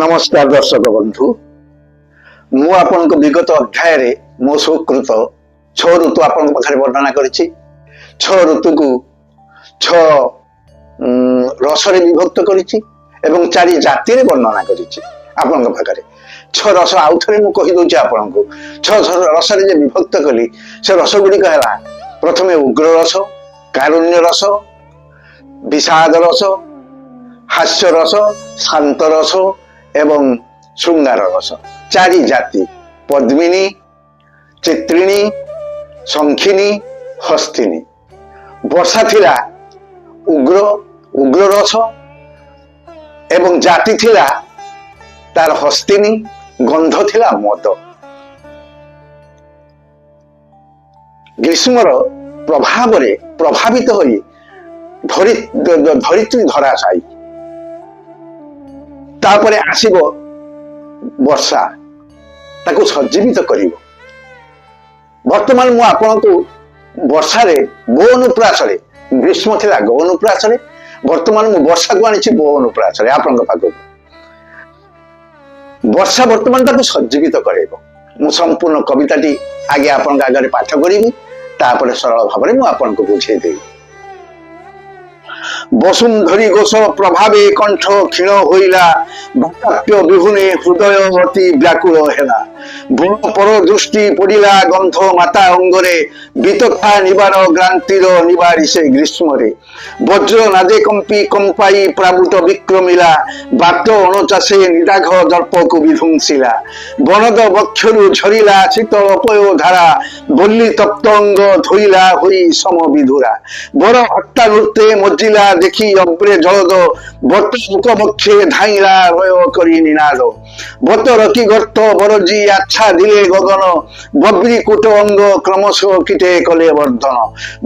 ନମସ୍କାର ଦର୍ଶକ ବନ୍ଧୁ। ମୁଁ ଆପଣଙ୍କ ବିଗତ ଅଧ୍ୟାୟରେ ମୋ ସ୍ୱକୃତ ଛଅ ଋତୁ ଆପଣଙ୍କ ପାଖରେ ବର୍ଣ୍ଣନା କରିଛି। ଛଅ ଋତୁକୁ ଛଅ ରସରେ ବିଭକ୍ତ କରିଛି ଏବଂ ଚାରି ଜାତିରେ ବର୍ଣ୍ଣନା କରିଛି ଆପଣଙ୍କ ପାଖରେ। ଛଅ ରସ ଆଉ ଥରେ ମୁଁ କହିଦଉଛି ଆପଣଙ୍କୁ। ଛଅ ରସରେ ଯେ ବିଭକ୍ତ କଲି, ସେ ରସ ଗୁଡ଼ିକ ହେଲା ପ୍ରଥମେ ଉଗ୍ର ରସ, କାରୁଣ୍ୟ ରସ, বিষାଦ ରସ, ହାସ୍ୟ ରସ, ଶାନ୍ତ ରସ ଏବଂ ଶୃଙ୍ଗାର ରସ। ଚାରି ଜାତି: ପଦ୍ମିନୀ, ଚିତ୍ରିଣୀ, ଶଙ୍ଖିନୀ, ହସ୍ତିନୀ। ବର୍ଷା ଥିଲା ଉଗ୍ର, ଉଗ୍ର ରସ ଏବଂ ଜାତି ଥିଲା ତାର ହସ୍ତିନୀ, ଗନ୍ଧ ଥିଲା ମଦ। ଗ୍ରୀଷ୍ମର ପ୍ରଭାବରେ ପ୍ରଭାବିତ ହୋଇ ଧରିତ୍ରୀ ଧରାଶାୟୀ। ତାପରେ ଆସିବ ବର୍ଷା, ତାକୁ ସଜ୍ଜୀବିତ କରିବ। ବର୍ତ୍ତମାନ ମୁଁ ଆପଣଙ୍କୁ ବର୍ଷାରେ ଗୋ ଅନୁପ୍ରାସରେ, ଗ୍ରୀଷ୍ମ ଥିଲା ଗୋ ଅନୁପ୍ରାସରେ, ବର୍ତ୍ତମାନ ମୁଁ ବର୍ଷାକୁ ଆଣିଛି ବୋ ଅନୁପ୍ରାସରେ ଆପଣଙ୍କ ପାଖକୁ। ବର୍ଷା ବର୍ତ୍ତମାନ ତାକୁ ସଜ୍ଜୀବିତ କରାଇବ। ମୁଁ ସମ୍ପୂର୍ଣ୍ଣ କବିତାଟି ଆଗେ ଆପଣଙ୍କ ଆଗରେ ପାଠ କରିବି, ତାପରେ ସରଳ ଭାବରେ ମୁଁ ଆପଣଙ୍କୁ ବୁଝେଇଦେବି। ବସୁନ୍ଧରୀ ଘୋଷ ପ୍ରଭାବେ କଣ୍ଠ କ୍ଷୀଣ ହୋଇଲା, ବାତାପ୍ୟ ବିହୁନେ ହୃଦୟ ଅତି ବ୍ୟାକୁଳ ହେଲା। ବଳ ପର ଦୃଷ୍ଟି ପଡ଼ିଲା ଗନ୍ଧ ମାତା ଅଙ୍ଗରେ, ବିତଥା ନିବାର କ୍ରାନ୍ତିର ନିବାରି ସେ ଗ୍ରୀଷ୍ମରେ। ବଜ୍ର ନାଦେ କମ୍ପି କମ୍ପାଇ ପ୍ରାବୁଟ ବିକ୍ରମିଲା, ବାଟ ଅଣଚାଷେ ନିଦାଘ ଦର୍ପକୁ ବିଧ୍ୱଂସିଲା। ବନଦ ବକ୍ଷରୁ ଝରିଲା ଶୀତଳ ପୟ ଧାରା, ବଲ୍ଲି ତପ୍ତ ଅଙ୍ଗ ଧୋଇଲା ହୋଇ ସମ ବିଧୁରା। ବର ହଟ୍ଟା ନୃତ୍ୟେ ମଜିଲା ଦେଖି ଅଗ୍ରେ ଜଳଦ, ବଟ ମୁଖ ବକ୍ଷେ ଧାଇଁଲା ରୟ କରି ନିନାଦ। ବତ ରକି ଗର୍ତ୍ତ ବରଜି ଆଚ୍ଛା ଦିଲେ ଗଗନ, ବବ୍ରି କୂଟ ଅଙ୍ଗ କ୍ରମଶଃ କୀଟେ କଲେ ବର୍ଦ୍ଧନ।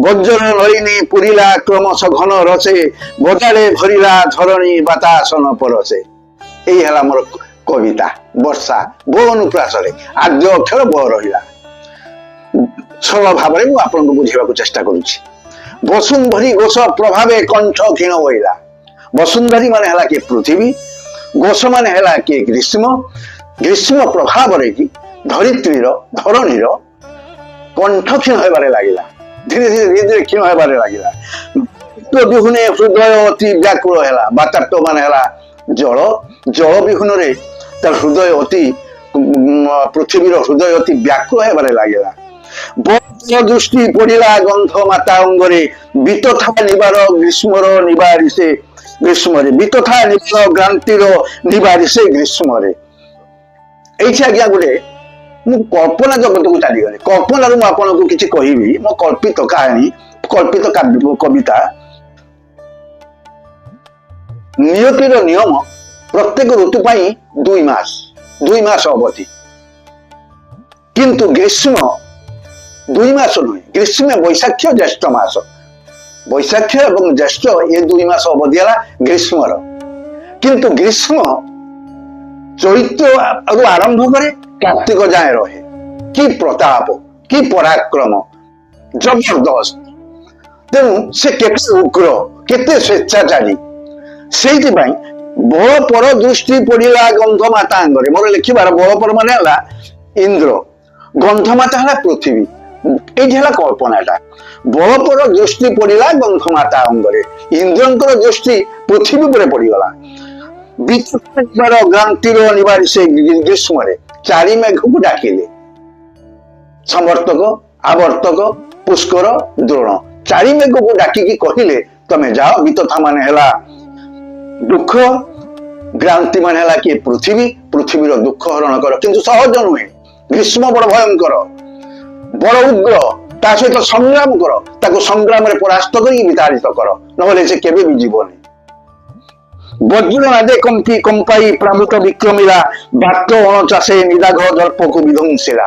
ବଜ୍ର ନଳିନୀ ପୁରିଲା କ୍ରମଶଃ ଘନ ରସେ, ବଜାରେ ଭରିଲା ଧରଣୀ ବାତାସନ ପରସେ। ଏଇ ହେଲା ମୋର କବିତା ବର୍ଷା ବୋ ଅନୁପ୍ରାସରେ। ଆଦ୍ୟ ଅକ୍ଷର ବ ରହିଲା। ସରଳ ଭାବରେ ମୁଁ ଆପଣଙ୍କୁ ବୁଝିବାକୁ ଚେଷ୍ଟା କରୁଛି। ବସୁନ୍ଧରୀ ଘୋଷ ପ୍ରଭାବେ କଣ୍ଠ କ୍ଷୀଣ ହୋଇଲା। ବସୁନ୍ଧରୀ ମାନେ ହେଲା କିଏ? ପୃଥିବୀ। ଘୋଷ ମାନେ ହେଲା କିଏ? ଗ୍ରୀଷ୍ମ। ଗ୍ରୀଷ୍ମ ପ୍ରଭାବରେ କି ଧରିତ୍ରୀର, ଧରଣୀର କଣ୍ଠ କ୍ଷୀଣ ହେବାରେ ଲାଗିଲା। ଧୀରେ ଧୀରେ ଧୀରେ ଧୀରେ କ୍ଷୀଣ ହେବାରେ ଲାଗିଲା। ବିହୁନେ ହୃଦୟ ଅତି ବ୍ୟାକୁଳ ହେଲା। ବାତାପ୍ତ ମାନେ ହେଲା ଜଳ। ଜଳ ବିହୁନରେ ତାର ହୃଦୟ ଅତି, ପୃଥିବୀର ହୃଦୟ ଅତି ବ୍ୟାକୁଳ ହେବାରେ ଲାଗିଲା। ଦୃଷ୍ଟି ପଡ଼ିଲା ଗନ୍ଧ ମାତା ଅଙ୍ଗରେ, ବିତଥା ନିବାର ଗ୍ରୀଷ୍ମର ନିବାରି ସେ ଗ୍ରୀଷ୍ମରେ। ବିତଥା ନିବାର କ୍ରାନ୍ତିର ନିବାରି ସେ ଗ୍ରୀଷ୍ମରେ। ଏଇଠି ଆଜ୍ଞା ଗୋଟେ ମୁଁ କଳ୍ପନା ଜଗତକୁ ଚାଲିଗଲି। କଳ୍ପନାରୁ ମୁଁ ଆପଣଙ୍କୁ କିଛି କହିବି, ମୋ କଳ୍ପିତ କାହାଣୀ, କଳ୍ପିତ କାବ୍ୟ କବିତା। ନିୟତିର ନିୟମ, ପ୍ରତ୍ୟେକ ଋତୁ ପାଇଁ 2 ମାସ, 2 ମାସ ଅବଧି। କିନ୍ତୁ ଗ୍ରୀଷ୍ମ 2 ମାସ ନୁହେଁ। ଗ୍ରୀଷ୍ମ ବୈଶାଖ ଜ୍ୟେଷ୍ଠ ମାସ, ବୈଶାଖ ଏବଂ ଜ୍ୟେଷ୍ଠ ଏ 2 ମାସ ଅବଧି ହେଲା ଗ୍ରୀଷ୍ମର। କିନ୍ତୁ ଗ୍ରୀଷ୍ମ ଚୈତ୍ରରୁ ଆରମ୍ଭ କରେ, କାର୍ତ୍ତିକ ଯାଏଁ ରହେ। କି ପ୍ରତାପ, କି ପରାକ୍ରମ, ଜବରଦସ୍ତ! ତେଣୁ ସେ କେତେ ଉଗ୍ର, କେତେ ସ୍ବେଚ୍ଛାଚାରୀ। ସେଇଥିପାଇଁ ବଳ ପର ଦୃଷ୍ଟି ପଡ଼ିଲା ଗନ୍ଧ ମାତା ଅଙ୍ଗରେ। ମୋର ଲେଖିବାର ବଳପର ମାନେ ହେଲା ଇନ୍ଦ୍ର, ଗନ୍ଧମାତା ହେଲା ପୃଥିବୀ। ଏଇଠି ହେଲା କଳ୍ପନାଟା। ବଳପର ଦୃଷ୍ଟି ପଡ଼ିଲା ଗନ୍ଧମାତା ଅଙ୍ଗରେ। ଇନ୍ଦ୍ରଙ୍କର ଦୃଷ୍ଟି ପୃଥିବୀ ଉପରେ ପଡ଼ିଗଲା। ବିତର କ୍ରାନ୍ତିର ନିବାରି ସେ ଗ୍ରୀଷ୍ମରେ। ଚାରି ମେଘକୁ ଡାକିଲେ, ସମର୍ତ୍ତକ, ଆବର୍ତ୍ତକ, ପୁଷ୍କର, ଦ୍ରୋଣ। ଚାରି ମେଘକୁ ଡାକିକି କହିଲେ, ତମେ ଯାଅ। ବିତଥା ମାନେ ହେଲା ଦୁଃଖ, କ୍ରାନ୍ତି ମାନେ ହେଲା କିଏ? ପୃଥିବୀ। ପୃଥିବୀର ଦୁଃଖ ହରଣ କର। କିନ୍ତୁ ସହଜ ନୁହେଁ। ଗ୍ରୀଷ୍ମ ବଡ ଭୟଙ୍କର, ବଡ ଉଗ୍ର। ତା ସହିତ ସଂଗ୍ରାମ କର, ତାକୁ ସଂଗ୍ରାମରେ ପରାସ୍ତ କରିକି ବିତାଡ଼ିତ କର, ନହେଲେ ସେ କେବେ ବି ଯିବନି। ବଜ୍ର ନାଦେ କମ୍ପି କମ୍ପାଇ ପ୍ରାମୁତ ବିକ୍ରମିଲା, ବାଟ ଅଣଚାଷେ ନିଦାଘ ଦର୍ପକୁ ବିଧ୍ୱଂସିଲା।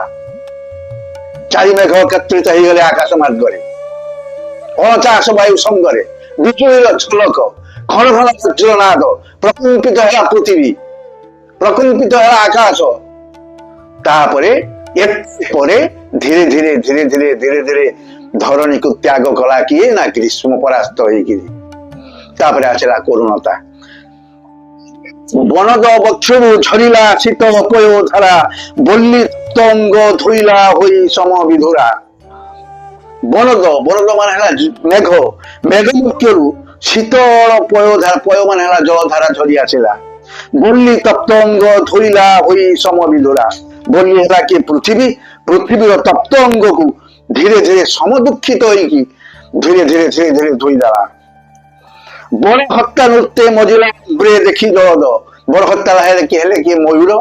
ଚାରି ମେଘ ଏକତ୍ରିତ ହେଇଗଲେ ଆକାଶ ମାର୍ଗରେ, ଅଣଚାଷ ବାୟୁ ସଙ୍ଗରେ, ବିଜୁଳିର ଝଲକ, ଘନ ଘନ ବଜ୍ରନାଦ, ପ୍ରକମ୍ପିତ ହେଲା ପୃଥିବୀ, ପ୍ରକମ୍ପିତ ହେଲା ଆକାଶ। ତାପରେ ଏତେ ପରେ ଧୀରେ ଧୀରେ ଧୀରେ ଧୀରେ ଧୀରେ ଧୀରେ ଧରଣୀକୁ ତ୍ୟାଗ କଲା କିଏ ନା ଗ୍ରୀଷ୍ମ, ପରାସ୍ତ ହେଇକିରି। ତାପରେ ଆସିଲା କରୁଣତା। ବନଦ ବକ୍ଷରୁ ଝରିଲା ଶୀତଳ ପୟ ଧାରା, ବଲ୍ଲୀ ଅଙ୍ଗ ଧୋଇଲା ହୋଇ ସମ ବିଧୁରା। ବନଦ, ବନଦ ମାନେ ହେଲା ମେଘ, ମେଘ ବକ୍ଷରୁ ଶୀତଳ ପୟ ଧାରା, ପୟ ମାନେ ହେଲା ଜଳଧାରା ଝରି ଆସିଲା। ବଲ୍ଲୀ ତପ୍ତ ଅଙ୍ଗ ଧୋଇଲା ହୋଇ ସମ ବିଧୁରା। ବଲ୍ଲୀ ହେଲା କିଏ? ପୃଥିବୀ। ପୃଥିବୀର ତପ୍ତ ଅଙ୍ଗକୁ ଧୀରେ ଧୀରେ ସମଦୁଃଖିତ ହେଇକି ଧୀରେ ଧୀରେ ଧୀରେ ଧୀରେ ଧୋଇଦେଲା। ବର ହତ୍ତା ନୃତ୍ୟ ମଜିଲା ଦେଖି ଜଳଦ। ବର ହତ୍ତା ହେଲେ କିଏ? ହେଲେ କିଏ? ମୟୂର।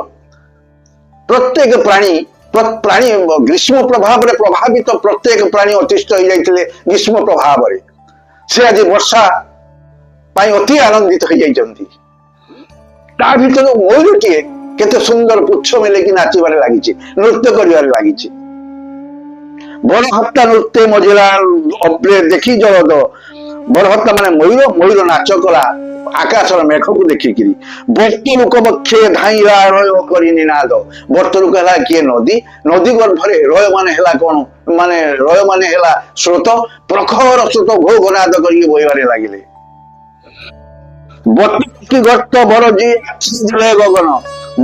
ପ୍ରତ୍ୟେକ ପ୍ରାଣୀ ପ୍ରାଣୀ ଗ୍ରୀଷ୍ମ ପ୍ରଭାବରେ ପ୍ରଭାବିତ, ପ୍ରତ୍ୟେକ ପ୍ରାଣୀ ଅତିଷ୍ଠ ହେଇଯାଇଥିଲେ ଗ୍ରୀଷ୍ମ ପ୍ରଭାବରେ। ସେ ଆଜି ବର୍ଷା ପାଇଁ ଅତି ଆନନ୍ଦିତ ହେଇଯାଇଛନ୍ତି। ତା ଭିତରୁ ମୟୂରଟିଏ କେତେ ସୁନ୍ଦର ପୁଚ୍ଛ ମେଲେଇକି ନାଚିବାରେ ଲାଗିଛି, ନୃତ୍ୟ କରିବାରେ ଲାଗିଛି। ବରହତ୍ତା ନୃତ୍ୟ ମଜିଲା ଅବ୍ରେ ଦେଖି ଜଳଦ। ବରହତ୍ତା ମାନେ ମୟୂର, ମୟୂର ନାଚ କଲା ଆକାଶର ମେଘକୁ ଦେଖିକିରି। ବର୍ତ୍ତରୁକ ବକ୍ଷେ ଧାଇଁଲା ରୟ କରି ନିନାଦ। ବର୍ତ୍ତରୁକ ହେଲା କିଏ? ନଦୀ। ନଦୀ ଗର୍ଭରେ ରୟ ମାନେ ହେଲା କଣ? ମାନେ ରୟ ମାନେ ହେଲା ସ୍ରୋତ, ପ୍ରଖର ସ୍ରୋତ ଘୋ ଘନାଦ କରିକି ବହିବାରେ ଲାଗିଲେ। ବତରକି ଗର୍ତ୍ତ ବରଜି ଦେଲେ ଗଗନ।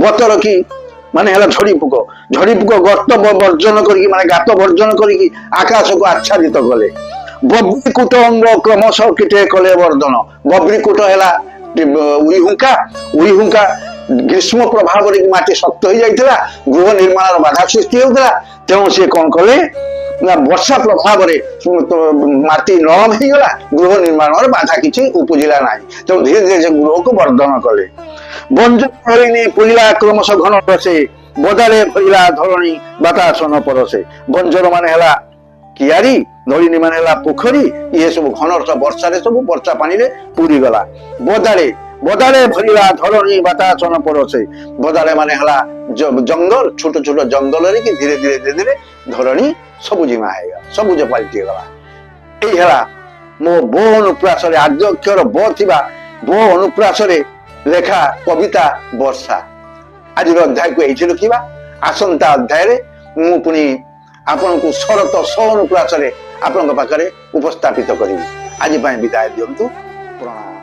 ବତରକି ମାନେ ହେଲା ଝଡି ପୋକ, ଝଡି ପୋକ ଗର୍ତ୍ତ ବର୍ଜନ କରିକି, ମାନେ ଗାତ ବର୍ଜନ କରିକି ଆକାଶକୁ ଆଚ୍ଛାଦିତ କଲେ। ବବ୍ରିକୂଟ ଅଙ୍ଗ କ୍ରମଶଃ କୀଟେ କଲେ ବର୍ଦ୍ଧନ। ବବ୍ରିକୂଟ ହେଲା ଉଇହୁଙ୍କା। ଉଇହୁଙ୍କା ଗ୍ରୀଷ୍ମ ପ୍ରଭାବରେ ମାଟି ଶକ୍ତ ହେଇଯାଇଥିଲା, ଗୃହ ନିର୍ମାଣର ବାଧା ସୃଷ୍ଟି ହେଉଥିଲା। ତେଣୁ ସେ କଣ କଲେ ନା, ବର୍ଷା ପ୍ରଭାବରେ ମାଟି ନରମ ହେଇଗଲା, ଗୃହ ନିର୍ମାଣର ବାଧା କିଛି ଉପୁଜିଲା ନାହିଁ। ତେଣୁ ଧୀରେ ଧୀରେ ସେ ଗୃହକୁ ବର୍ଦ୍ଧନ କଲେ। ବଞ୍ଜ ହରିଣୀ ପୁରିଲା କ୍ରମଶଃ ଘନ ରସେ, ବଦାରେ ଭରିଲା ଧରଣୀ ବାତାସନ ପରସେ। ବଞ୍ଜର ମାନେ ହେଲା କିଆରି, ଧରିଣୀ ମାନେ ହେଲା ପୋଖରୀ। ଇଏ ସବୁ ଘନ ବର୍ଷାରେ, ସବୁ ବର୍ଷା ପାଣିରେ ପୁରିଗଲା। ବଦାରେ, ବଦାରେ ଭରିଲା ଧରଣୀ ବାତାସନ ପରସେ। ବଦାରେ ମାନେ ହେଲା ଜଙ୍ଗଲ, ଛୋଟ ଛୋଟ ଜଙ୍ଗଲରେ କି ଧୀରେ ଧୀରେ ଧୀରେ ଧୀରେ ଧରଣୀ ସବୁଜିମା ହେଇଗଲା, ସବୁଜ ପାଲଟିଗଲା। ଏଇ ହେଲା ମୋ ବ ଅନୁପ୍ରାସରେ, ଆଦ୍ୟ ଅକ୍ଷର ବ ଥିବା ବ ଅନୁପ୍ରାସରେ ଲେଖା କବିତା ବର୍ଷା। ଆଜିର ଅଧ୍ୟାୟକୁ ଏଇଠି ରଖିବା। ଆସନ୍ତା ଅଧ୍ୟାୟରେ ମୁଁ ପୁଣି ଆପଣଙ୍କୁ ଶରତ ସ ଅନୁପ୍ରାସରେ ଆପଣଙ୍କ ପାଖରେ ଉପସ୍ଥାପିତ କରିବି। ଆଜି ପାଇଁ ବିଦାୟ ଦିଅନ୍ତୁ। ପ୍ରଣାମ।